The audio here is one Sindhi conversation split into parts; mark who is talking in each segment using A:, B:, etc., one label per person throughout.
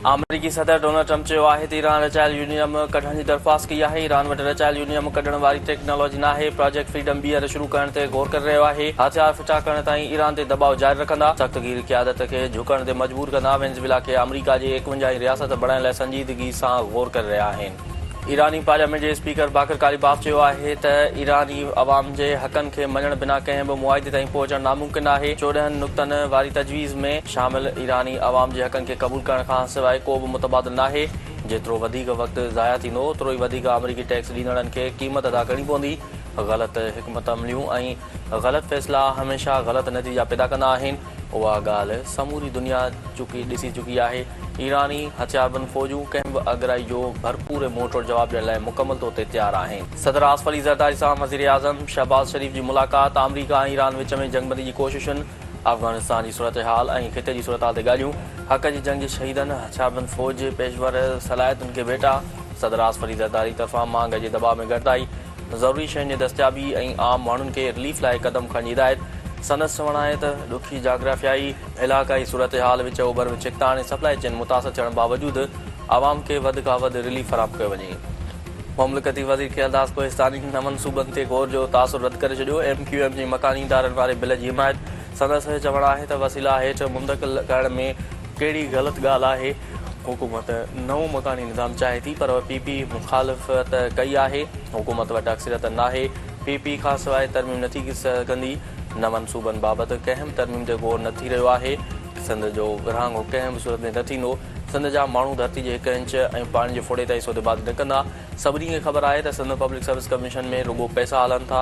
A: آمريڪي صدر ڊونلڊ ٽرمپ چيو آهي ته ايران رچايل يورينيم ڪڍڻ جي درخواست ڪئي آهي، ايران وٽ رچايل يورينيم ڪڍڻ واري ٽيڪنالاجي ناهي، پراجيڪٽ فريڊم ٻيهر شروع ڪرڻ تي غور ڪري رهيو آهي، هٿيار ڦٽا ڪرڻ تائين ايران تي دٻاء جاري رکندا، سخت گير قيادت کي جهڪڻ تي مجبور ڪندا، وينزويلا کي آمريڪا جي ايڪونجاهين رياست بڻائڻ لاء سنجيدگي سان غور ڪري رهيا آهن. ايراني پارليامينٽ جي اسپيڪر باقر قاليباف چيو آهي ته ايراني عوام جي حقن کي مڃڻ بنا ڪنهن به معاهدي تائين پهچڻ ناممڪن آهي، 14 نقطن واري تجويز ۾ شامل ايراني عوام جي حقن کي قبول ڪرڻ کان سواء ڪو به متبادل ناهي، جيترو وڌيڪ وقت ضايع ٿيندو اوترو ئي وڌيڪ آمريڪي ٽيڪس ڏيندڙن کي قيمت ادا ڪرڻي پوندي، غلط حڪمت عمليون ۽ غلط فيصلا هميشه غلط نتيجا پيدا ڪندا آهن. اها ڳالهه سموري دنيا چڪي ڏسي چڪي آهي. ايراني هٿياربند فوجون ڪنهن به اڳرائي جو ڀرپور ۽ منهن ٽوڙ جواب ڏيڻ لاء مڪمل طور تي تيار آهن. صدر آصف علي زرداري سان وزيراعظم شهباز شريف جي ملاقات، آمريڪا ۽ ايران وچ ۾ جنگبندي جي ڪوششن، افغانستان جي صورتحال ۽ خطي جي صورتحال تي ڳالهيون، حق جي جنگ جي شهيدن، هٿياربند فوج جي پيشور صلاحيتن کي ڀيٽا، صدر آصف علي زرداري طرفان مهانگائي جي دٻاء ۾ گهٽتائي، ضروري شين جي دستيابي ۽ عام ماڻهن کي رليف لاء قدم کڻڻ جي هدايت. سندس چوڻ آهي ته ڏکي جاگرافيائي علائقائي صورتحال، وچ اوڀر ۾ ڇڪتاڻ ۽ سپلائي چين متاثر ٿيڻ باوجود عوام کي وڌ کان وڌ رليف فراهم ڪيو وڃي. مملڪتي وزير کيئلداس ڪوهستاني نون صوبن تي غور جو تاثر رد ڪري ڇڏيو، ايم ڪيو ايم جي مڪاني ادارن واري بل جي حمايت، سندس چوڻ آهي ته وسيلا هيٺ منتقل ڪرڻ ۾ ڪهڙي غلط ڳالهه آهي، حڪومت نئون مڪاني نظام چاهي ٿي پر پي پي مخالفت ڪئي آهي، حڪومت وٽ اڪثريت ناهي، پي پي کانسواء ترميم نه ٿي سگهندي، نون صوبن بابت ڪنهن به ترميم تي غور نه ٿي رهيو آهي، سنڌ جو ورهاڱو ڪنهن به صورت ۾ نه ٿيندو، سنڌ جا ماڻهو ڌرتي جي هڪ انچ ۽ پاڻي جي ڦڙي تائين سوديبازي نه ڪندا، سڀني کي خبر آهي ته سنڌ پبلڪ سروس ڪميشن ۾ رڳو پئسا هلن ٿا،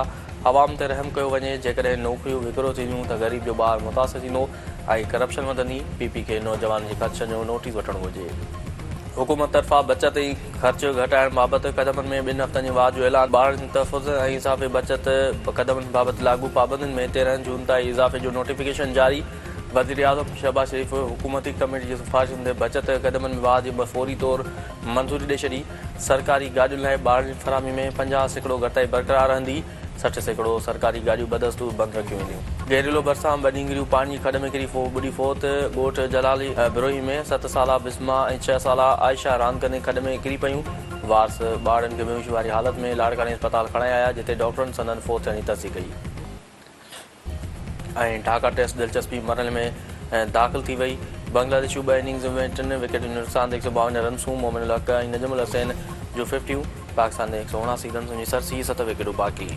A: عوام تي رحم ڪيو وڃي، جيڪڏهن نوڪريون وڪرو ٿينديون ته غريب جو ٻار متاثر ٿيندو ۽ ڪرپشن وڌندي، پي پي کي نوجوانن جي خدشن جو نوٽيس وٺڻ گهرجي. حڪومت طرفان بچت ۽ خرچ گهٽائڻ بابت قدمن ۾ ٻن هفتن جي واڌ جو اعلان، ٻارڻ جي تحفظ ۽ اضافي بچت قدمن بابت لاڳو پابندين ۾ 13 جون تائين اضافي جو نوٽيفڪيشن جاري، وزيراعظم شهباز شريف حڪومتي ڪميٽي جي سفارشن تي بچت قدمن ۾ واڌ جي فوري طور منظوري ڏئي ڇڏي. سرڪاري گاڏين لاء ٻارڻ جي فراهمي ۾ 50% گهٽتائي برقرار رهندي، 60% سرڪاري گاڏيون بدستور بند رکيون وينديون. گيريلو ڀرسان ٻه نينگريون پاڻي جي کڏ ۾ ڪري ٻڏي فوت، ڳوٺ جلالي بروهي ۾ ست سالا بسما ۽ ڇهه سالا عائشه راند ڪندي کڏ ۾ ڪري پيون، وارث ٻارڙن کي بيهوشي واري حالت ۾ لاڙڪاڻي اسپتال کڻائي آيا، جتي ڊاڪٽرن سندن فوت ٿيڻ جي تصديق ڪئي. ۽ ڍاڪا ٽيسٽ دلچسپي مرحلي ۾ داخل ٿي وئي. بنگلاديش جون ٻه اننگز ۾ ٽن وڪيٽن جي نقصان تي 152 رنسون، مومن الحق ۽ نجم الحسين جون ففٽيون، پاڪستان تي 179 رنسن جي سرسي، ست وڪيٽون باقي.